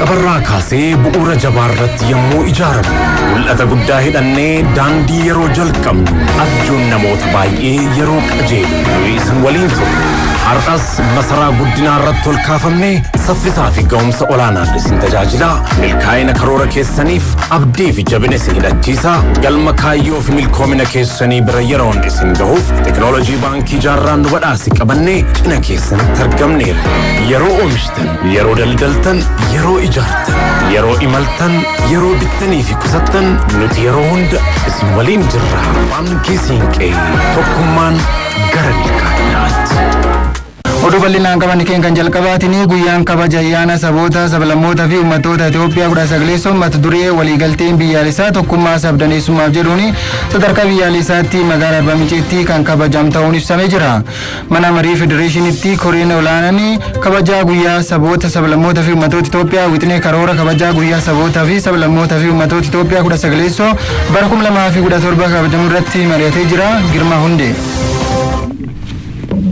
Jalqabarraa kaasee bu'uura jabaa irratti yommuu ijaaramu, mul'ata guddaa hidhannee daandii yeroo jalqabnu, abjuun namoota baay'ee yeroo qajeelu, nuyi isin waliin turre. Har'as masaraa guddinaa irratti ol kaafamnee saffisaa fi ga'umsa olaanaan isin tajaajilaa, milkaa'ina karoora keessaniif abdii fi jabina isin hidhachiisaa, galma kaayyoo fi milkoomina keessanii bira yeroon isin gahuuf teknoolojii baankii jaarraan nu badhaase qabannee cina keessanitti argamneerra. Yeroo oomishtan, yeroo daldaltan, yeroo ijaartan, yeroo imaltan, yeroo bittanii fi qusattan nuti yeroo hunda isin waliin jirra. Baankii Siinqee tokkummaan gara milkaa'inaatti. Oduu bal'inaan qaban keenya kan jalqabaatiin guyyaan kabaja ayyaana saboota sablammoota fi uummattoota Itoophiyaa 19 mata duree waliigalteen biyyaalessaa tokkummaa sabdaneessummaaf jedhuun sadarkaa biyyaalessaatti magaalaa Arbaa Minciitti kan kabajam ta'uun ibsamee jira. Mana marii federeeshiniitti koreen olaanaan kabajaa guyyaa saboota sablammoota fi uummattoota Itoophiyaa wixinee karoora kabajaa guyyaa saboota fi sablammoota fi uummattoota Itoophiyaa 19 bara 2017 kabajamu irratti mari'atee jira. Girmaa Hundee.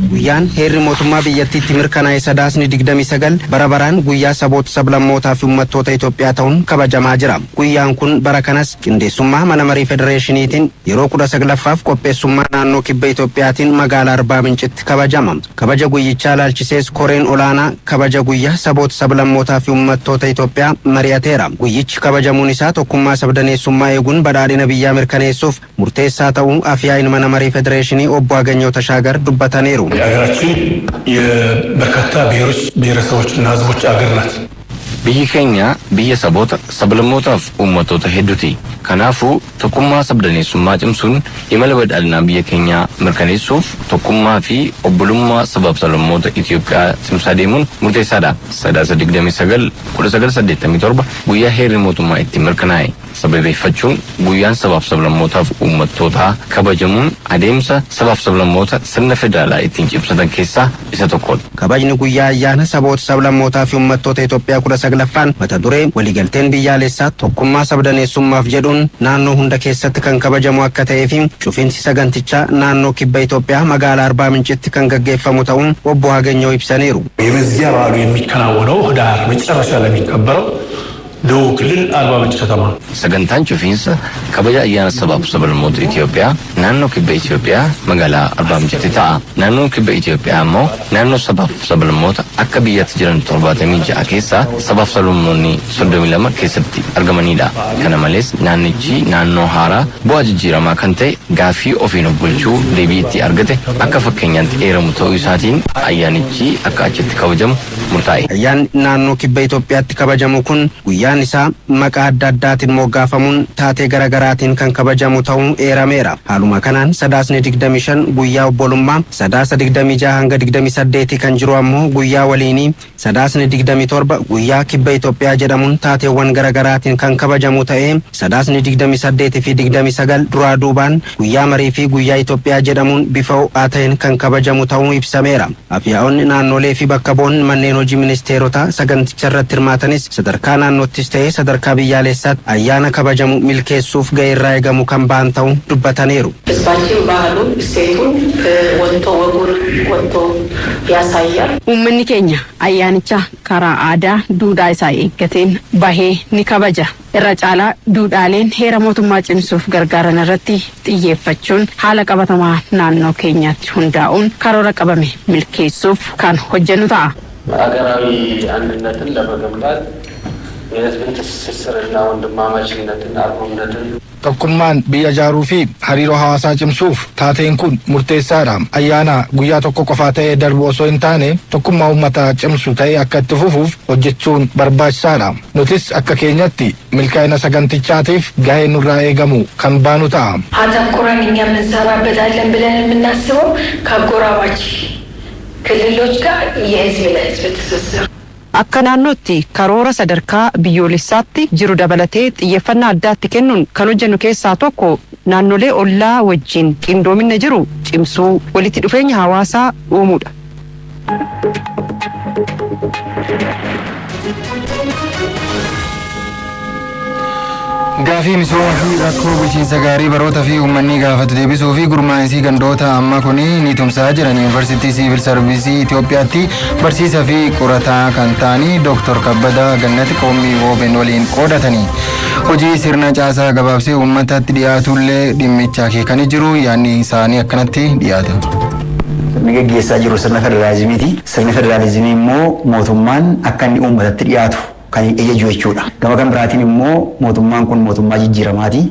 Guyyaan heerri mootummaa biyyattiitti mirkanaa'e sadaasni 29 bara baraan guyyaa saboota sablammootaa fi uummattoota Itoophiyaa ta'uun kabajamaa jira. Guyyaan kun bara kanas qindeessummaa mana marii federeeshiniitiin yeroo 19ffaaf qopheessummaa naannoo kibba Itoophiyaatiin magaalaa Arbaa Mincitti kabajama. Kabaja guyyichaa ilaalchisees koreen olaanaa kabaja guyyaa saboota sablammootaa fi uummattoota Itoophiyaa mari'ateera. Guyyichi kabajamuun isaa tokkummaa sabdaneessummaa eeguun badhaadhina biyyaa mirkaneessuuf murteessaa ta'uu afyaa'iin mana marii federeeshinii obbo Aganyaw Tashaagar dubbataniiru. ሀገራችን የበርካታ ብሔሮች ብሔረሰቦችና ሕዝቦች አገር ናት። Biyyi keenya biyya saboota, sablammootaaf uummattoota hedduuti. Kanaafuu tokkummaa sabdaneessummaa cimsuun imala badhaadhinaa biyya keenyaa mirkaneessuuf tokkummaa fi obbolummaa sabaaf sablammoota Itoophiyaa cimsaa deemuun murteessaadha. Sadaasa 29 1987 guyyaa heerri mootummaa itti mirkanaa'e sababeeffachuun guyyaan sabaaf sablammootaaf uummattootaa kabajamuun adeemsa sabaaf sablammoota sirna federaalaa ittiin cimsatan keessaa isa tokkodha. Kabajni guyyaa ayyaana saboota sablammootaa fi uummattoota Itoophiyaa 19ffaan mata duree waliigalteen biyyaalessaa tokkummaa sabdaneessummaaf jedhuun naannoo hunda keessatti kan kabajamu akka ta'ee fi cufiinsi sagantichaa naannoo kibba Itoophiyaa magaalaa Arbaa Mincitti kan gaggeeffamu ta'uun obbo Aganyaw ibsaniiru. የመዝጊያ በዓሉ የሚከናወነው ህዳር መጨረሻ ለሚከበረው ደቡብ ክልል አርባ ምንጭ ከተማ ነው። Sagantaan cufiinsa kabaja ayyaana sabaaf sablammoota Itoophiyaa naannoo kibba Itoophiyaa magaalaa Arbaa Mincitti ta'a. Naannoon kibba Itoophiyaa immoo naannoo sabaaf sablammoota akka biyyaatti jiran 76 keessaa sabaaf sablammoonni 32 keessatti argamanidha. Kana malees naannichi naannoo haaraa bu'aa jijjiiramaa kan ta'e gaaffii ofiin of bulchuu deebii itti argate akka fakkeenyaatti eeramu ta'uu isaatiin ayyaanichi akka achitti kabajamu murtaa'e. Ayyaanni naannoo kibba Itoophiyaatti kabajamu kun guyyaan isaa maqaa adda addaatiin moggaafamuun taatee garaagaraatiin kan kabajamu ta'uu eerameera. Haaluma kanaan sadaasni 25 guyyaa obbolummaa, sadaasa 26 hanga 28 kan jiru ammoo guyyaa waliinii, sadaasni 27 guyyaa kibba Itoophiyaa jedhamuun taateewwan garaagaraatiin kan kabajamu ta'ee sadaasni 28 fi 29 duraa duubaan guyyaa marii fi guyyaa Itoophiyaa jedhamuun bifa ho'aa ta'een kan kabajamu ta'uu ibsameera. Afyaa'onni naannolee fi bakka bu'oonni manneen hojii ministeerotaa saganticha irratti hirmaatanis sadarkaa naannoottis ta'ee sadarkaa biyyaalessaatti ayyaana kabajamu milkeessuuf ga'ee irraa eegamu kan ba'an ta'uu dubbataniiru. ህዝባችን ባህሉን እሴቱን ወጥቶ ወጉን ወጥቶ ያሳያል። Uummanni keenya ayyaanicha karaa aadaa duudhaa isaa eeggateen bahee ni kabaja. Irra caalaa duudhaaleen heera mootummaa cimsuuf gargaaran irratti xiyyeeffachuun haala qabatamaa naannoo keenyaatti hundaa'uun karoora qabame milkeessuuf kan hojjennu ta'a. ሀገራዊ አንድነትን ለመገንባት የህዝብን ትስስርና ወንድማማችነትን አብሮነትን Tokkummaan biyya ijaaruu fi hariiroo hawaasaa cimsuuf taateen kun murteessaadha. Ayyaana guyyaa tokko qofaa ta'ee darbu osoo hin taane tokkummaa uummataa cimsu ta'ee akka itti fufuuf hojjechuun barbaachisaadha. Nutis akka keenyatti milkaa'ina sagantichaatiif gahee nurraa eegamu kan baanu ta'a. አተኩረን እኛ የምንሰራበታለን ብለን የምናስበው ከአጎራባች ክልሎች ጋር የህዝብ ለህዝብ ትስስር Akka naannootti karoora sadarkaa biyyoolessaatti jiru dabalatee xiyyeeffannaa addaatti kennuun kan hojjennu keessaa tokko naannolee ollaa wajjin qindoomina jiru cimsuu walitti dhufeenya hawaasaa uumuudha. Gaafii misooma fi rakkoo bulchiinsa gaarii baroota fi uummanni gaafatu deebisuu fi gurmaa'insi gandoota amma kuni ni tumsaa jiran Yuunivarsiitii Siivil Sarviisii Itoophiyaatti barsiisaa fi qorataa kan ta'anii Dooktor Kabbadaa Gannati qommii OBN waliin qoodatanii. Hojii sirna caasaa gabaabsee uummatatti dhiyaatullee dhimmicha akeekanii jiru, yaadni isaanii akkanatti dhiyaata. Sirni geggeessaa jiru sirna federaalizimiiti. Sirni federaalizimii immoo mootummaan akka inni uummatatti dhiyaatu kan ajaju jechuudha. Gama kan biraatiin immoo mootummaan kun mootummaa jijjiiramaati.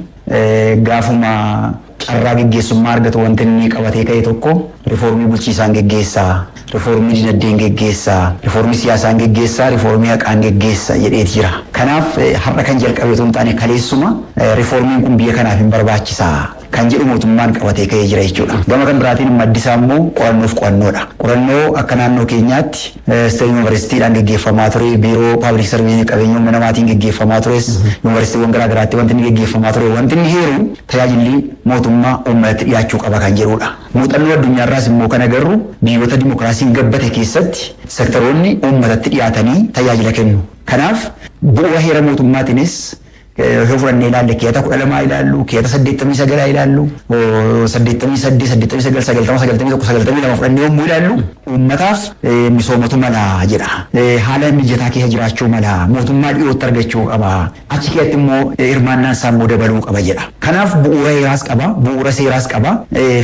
Gaafuma carraa geggeessummaa argatu wanti inni qabatee ka'e tokko rifoormii bulchiisaan geggeessaa, rifoormii dinagdeen geggeessaa, rifoormii siyaasaan geggeessaa, rifoormii haqaan geggeessa jedheeti jira. Kanaaf har'a kan jalqabe otoo hin taane kaleessuma rifoormiin kun biyya kanaaf hin barbaachisaa kan jedhu mootummaan qabatee ka'ee jira jechuudha. Gama kan biraatiin maddi isaa immoo qorannoof qo'annoodha. Qorannoo akka naannoo keenyaatti State Yuunivarsiitiidhaan geggeeffamaa ture, biiroo public service qabeenya humna namaatiin geggeeffamaa tures, yuunivarsiitiiwwan garaa garaatti wanti inni geggeeffamaa ture, wanti inni heeru tajaajilli mootummaa uummatatti dhiyaachuu qaba kan jedhudha. Muuxannoo addunyaarraas immoo kan agarru biyyoota dimokiraasiin gabbate keessatti sektaroonni uummatatti dhiyaatanii tajaajila kennu. Kanaaf bu'uura heera mootummaatiinis yoo fudhannee ilaalle, keeyata 12 ilaallu, keeyata 89 ilaallu, 88, 89, 90, 91, 92 fudhannee yommuu ilaallu, uummataaf misoomatu mala jedha. Haala mijataa keessa jiraachuu mala, mootummaa dhiyootti argachuu qaba. Achi keessatti immoo hirmaannaan isaa immoo dabaluu qaba jedha. Kanaaf bu'uura heeraas qaba, bu'uura seeraas qaba,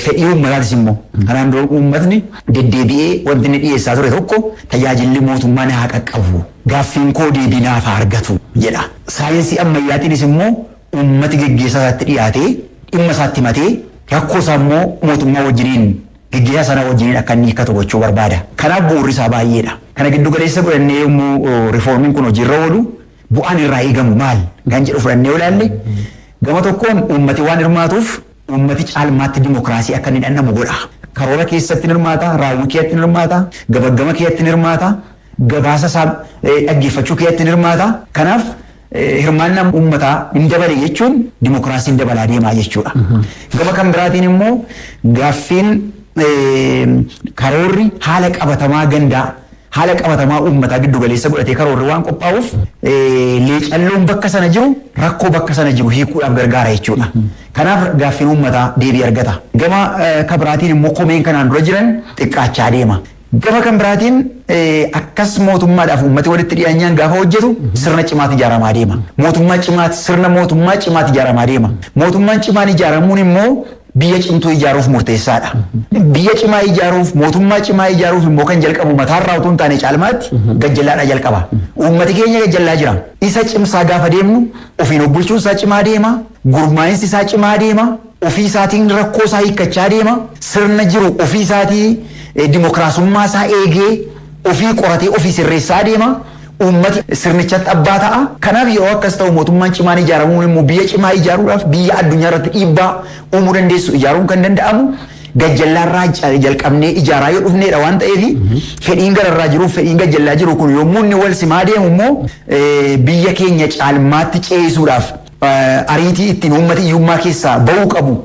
fedhii uummataatis immoo. Kanaan dura uummatni deddeebi'ee wanti inni dhiyeessaa ture tokko tajaajilli mootummaa na haa qaqqabu, gaaffiin koo deebii naaf haa argatu jedha. Saayinsii ammayyaatiinis immoo uummati geggeessaa isaatti dhiyaatee dhimma isaatti himatee rakkoo isaa immoo mootummaa wajjiniin, geggeessaa sana wajjiniin akka inni hiikkatu gochuu barbaada. Kanaaf bu'uurri isaa baay'eedha. Kana giddu galeessa godhannee yommuu rifoormiin kun hojiirra oolu bu'aan irraa eegamu maal kan jedhu fudhannee ilaalle, gama tokkoon uummati waan hirmaatuuf uummati caalmaatti dimokiraasii akka inni dhandhamu godha. Karoora keessatti ni hirmaata, raawwii keessatti ni hirmaata, gabaggama keessatti ni hirmaata, gabaasa isaa dhaggeeffachuu keessatti ni hirmaata. Kanaaf hirmaannaan uummataa hin dabale jechuun dimokiraasiin dabalaa deemaa jechuudha. Gama kan biraatiin immoo gaaffiin karoorri haala qabatamaa gandaa, haala qabatamaa uummataa giddu galeessa godhatee karoorri waan qophaa'uuf, leecalloon bakka sana jiru rakkoo bakka sana jiru hiikuudhaaf gargaara jechuudha. Kanaaf gaaffiin uummataa deebii argata. Gama kan biraatiin immoo komeen kanaan dura jiran xiqqaachaa deema. Gama kan biraatiin akkas mootummaadhaaf uummati walitti dhiyaanyaan gaafa hojjetu sirna cimaatu ijaaramaa deema. Mootummaa cimaati, sirna mootummaa cimaatu ijaaramaa deema. Mootummaan cimaan ijaaramuun immoo biyya cimtuu ijaaruuf murteessaadha. Biyya cimaa ijaaruuf, mootummaa cimaa ijaaruuf immoo kan jalqabu mataarraa utuu hin taane caalmaatti gajjallaadhaa jalqaba. Uummati keenya gajjallaa jira. Isa cimsaa gaafa deemnu ofiin of bulchuun isaa cimaa deema, gurmaa'insi isaa cimaa deema, ofii isaatiin rakkoo isaa hiikkachaa deema, sirna jiru ofii isaatii dimokiraasummaa isaa eegee ofii qoratee ofii sirreessaa deema. Uummati sirnichatti abbaa ta'a. Kanaaf yeroo akkas ta'u mootummaan cimaan ijaaramuun immoo biyya cimaa ijaaruudhaaf, biyya addunyaa irratti dhiibbaa uumuu dandeessu ijaaruun kan danda'amu gajjallaarraa jalqabnee ijaaraa yoo dhufneedha waan ta'eef, fedhiin gararraa jiruuf fedhiin gajjallaa jiru kun yommuu inni wal simaa deemu immoo biyya keenya caalmaatti ce'isuudhaaf, ariitii ittiin uummati hiyyummaa keessaa bahuu qabu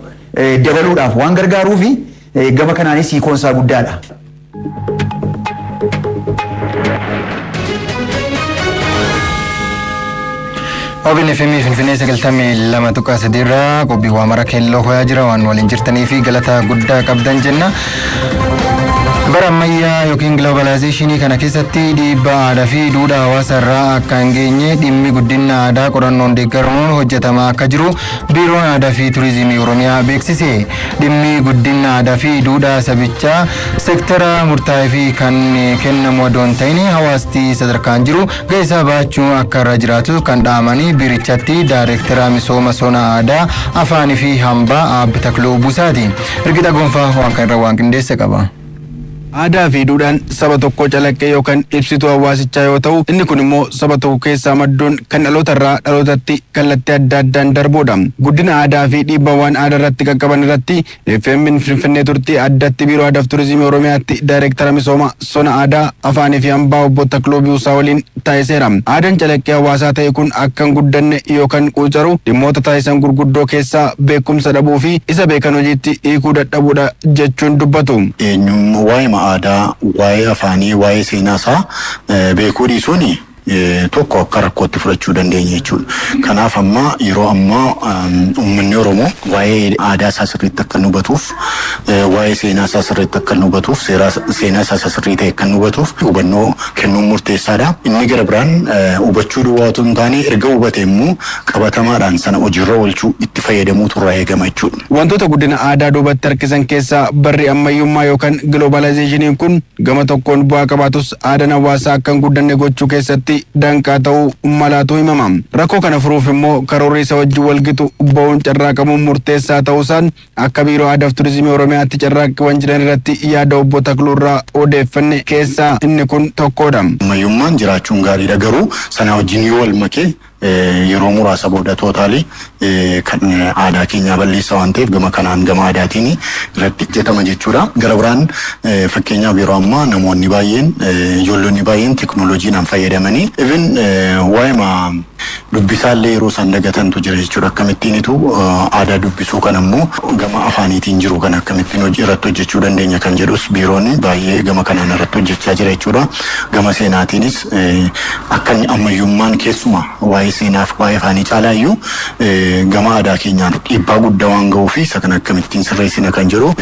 dabaluudhaaf waan gargaaruufi gama kanaanis hiikoon isaa guddaadha. OBN FM Finfinnee 92.3 irraa qophii waa mara keelloo hoyaa jira. Waan waliin jirtanii fi galata guddaa qabdan jenna. Bara ammayyaa yookiin giloobaalaayizeeshinii kana keessatti dhiibbaa aadaa fi duudhaa hawaasa irraa akka hin geenye dhimmi guddina aadaa qorannoon deeggaramuun hojjetamaa akka jiru Biiroon Aadaa fi Turizimii Oromiyaa beeksise. Dhimmi guddina aadaa fi duudhaa sabichaa sektara murtaa'ee fi kan kennamu odoo hin ta'in hawaasti sadarkaan jiru gahee isaa bahachuu akka irra jiraatu kan dhaamanii biirichatti daayireektara misooma sona aadaa, afaanii fi hambaa Aab Takluu Buusaati. Riqixa Gonfaa waan kana irra waan qindeesse qaba. Aadaa fi duudhaan saba tokkoo calaqqee yookaan ibsituu hawaasichaa yoo ta'u, inni kun immoo saba tokko keessaa madduun kan dhaloota irraa dhalootatti kallattii adda addaan darbuudha. Guddina aadaa fi dhiibbaawwan aadaa irratti qaqqaban irratti FM Finfinnee turtii addatti Biiroo Aadaa fi Turizimii Oromiyaatti Daayireektara Misooma Sona Aadaa, Afaanii fi Hambaa Obbo Takluu Biusaa waliin taasiseera. Aadaan calaqqee hawaasaa ta'e kun akka hin guddanne yookaan quucaru dhimmoota taasisan gurguddoo keessaa beekumsa dhabuu fi isa beekan hojiitti hiikuu dadhabuudha jechuun dubbatu. Eenyummaa waa'ee aadaa, waa'ee afaanii, waa'ee seenaa isaa beekuu dhiisuun tokko akka rakkootti fudhachuu dandeenya jechuudha. Kanaaf amma yeroo ammaa uummanni Oromoo waa'ee aadaa isaa sirriitti akka inni hubatuuf, waa'ee seenaa isaa sirriitti akka inni hubatuuf, seenaa isaa sirrii ta'e akka inni hubatuuf hubannoo kennuun murteessaadha. Inni gara biraan hubachuu duwwaa otoo hin taane, erga hubate immoo qabatamaadhaan sana hojiirra oolchuu, itti fayyadamuutu irraa eegama jechuudha. Wantoota guddina aadaa duubatti harkisan keessaa barri ammayyummaa yookaan giloobaalaayizeeshiniin kun gama tokkoon bu'aa qabaatus, aadaan hawaasaa akka hin guddanne gochuu keessatti danqaa ta'uu malaatu himama. Rakkoo kana furuuf immoo karoorri isa wajjin walgitu ba'uun carraaqamuun murteessaa ta'uusaan akka Biiroo Aadaa fi Turizimii Oromiyaatti carraaqqiiwwan jiran irratti yaada obbo Takluurraa odeeffanne keessaa inni kun tokkodha. Ammayyummaan jiraachuun gaariidha, garuu sana wajjin yoo wal makee yeroo muraasa booda totally kan aadaa keenyaa balleessa waan ta'eef, gama kanaan gama aadaatiin irratti hojjetama jechuudha. Gara biraan, fakkeenyaaf, yeroo ammaa namoonni baay'een, ijoollonni baay'een teekinooloojiidhaan fayyadamanii even waa'ima dubbisaallee yeroo isaan dagatantu jira jechuudha. Akkamittiinitu aadaa dubbisuu kan ammoo gama afaaniitiin jiru kan akkamittiin hojii irratti hojjechuu dandeenya kan jedhus biiroon baay'ee gama kanaan irratti hojjechaa jira jechuudha. Gama seenaatiinis akka inni ammayyummaan keessumaa waa'ee seenaaf waa'ee afaanii caalaayyuu gama aadaa keenyaan dhiibbaa guddaa waan ga'uu fi isa kana akkamittiin sirreessina kan jedhu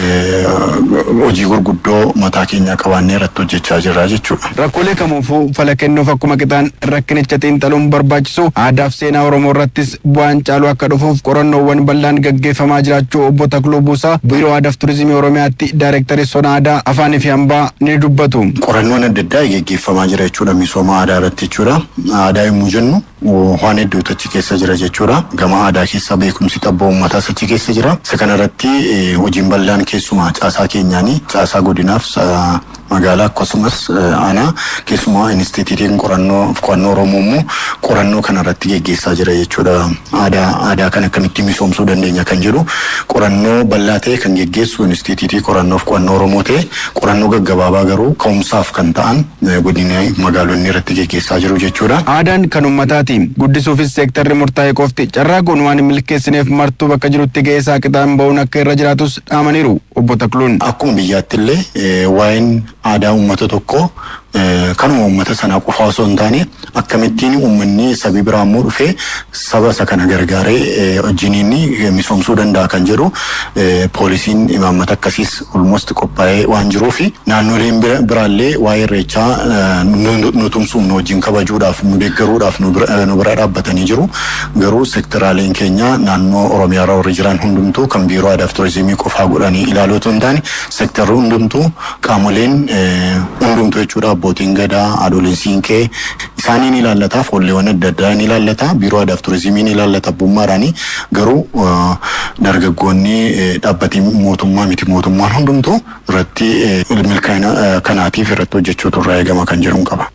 hojii gurguddoo mataa keenyaa qabaannee irratti hojjechaa jirra jechuudha. Rakkoolee kamuufuu fala kennuuf akkuma qixaan rakkinicha xiinxaluun barbaachisu, aadaaf seenaa Oromoo irrattis bu'aan caalu akka dhufuuf qorannoowwan bal'aan gaggeeffamaa jiraachuu obbo Takluu Buusaa, Biiroo Aadaa fi Turizimii Oromiyaatti Daayirektarii Sona Aadaa, Afaanii fi Hambaa, ni dubbatu. Qorannoon adda addaa gaggeeffamaa jira jechuudha, misooma aadaa irratti jechuudha. Aadaa yommuu jennu waan hedduutu achi keessa jira jechuudha. Gama aadaa keessa beekumsi xabboo uummataas achi keessa jira. Isa kanarratti hojiin bal'aan keessumaa caasaa keenyaanii, caasaa godinaaf magaalaa akkasumas aanaa, keessumaa inistiitiitiin qorannoo qo'annoo Oromoo immoo qorannoo kanarratti geggeessaa jira jechuudha. Aadaa kan akkamitti misoomsuu dandeenya kan jedhu qorannoo bal'aa ta'e kan geggeessu inistiitiitii qorannoo fi qo'annoo Oromoo ta'e, qorannoo gaggabaabaa garuu ka'umsaaf kan ta'an godina magaalonni irratti geggeessaa jiru jechuudha. Aadaan kan uummataati. Guddisuufis seektarri murtaa'e qofti carraaquun waan hin milkeessineef, martuu bakka jirutti ga'ee isaa qixaan ba'uun akka irra jiraatus dhaamaniiru obbo Takluun. Akkuma biyyaatti illee waa'een aadaa uummata tokkoo kanuma uummata sanaa qofa osoo hin taane, akkamittiin uummanni sabii biraa immoo dhufee saba isa kana gargaaree wajjiniin misoomsuu danda'a kan jedhu poolisiin imaammata akkasiis almost qophaa'ee waan jiruuf, naannoleen biraallee waa'ee Irreechaa nu tumsuuf, nu wajjin kabajuudhaaf, nu deeggaruudhaaf nu bira dhaabbatanii jiru. Garuu sektoraaleen keenya naannoo Oromiyaa irra warri jiran hundumtuu kan Biiroo Aadaa fi Turizimii qofaa godhanii ilaaluu otoo hin taane, sektarri hundumtuu, qaamoleen hundumtuu jechuudha, abbootiin gadaa, haadholiin siinqee isaaniin ilaallata, foolleewwan adda addaa ni ilaallata, Biiroo Aadaa fi Turizimii ni ilaallata abbummaadhaani, garuu dargaggoonni, dhaabbatiin mootummaa, miti mootummaan hundumtuu irratti milkaa'ina kanaatiif irratti hojjechuutu irraa eegama kan jedhuun qaba.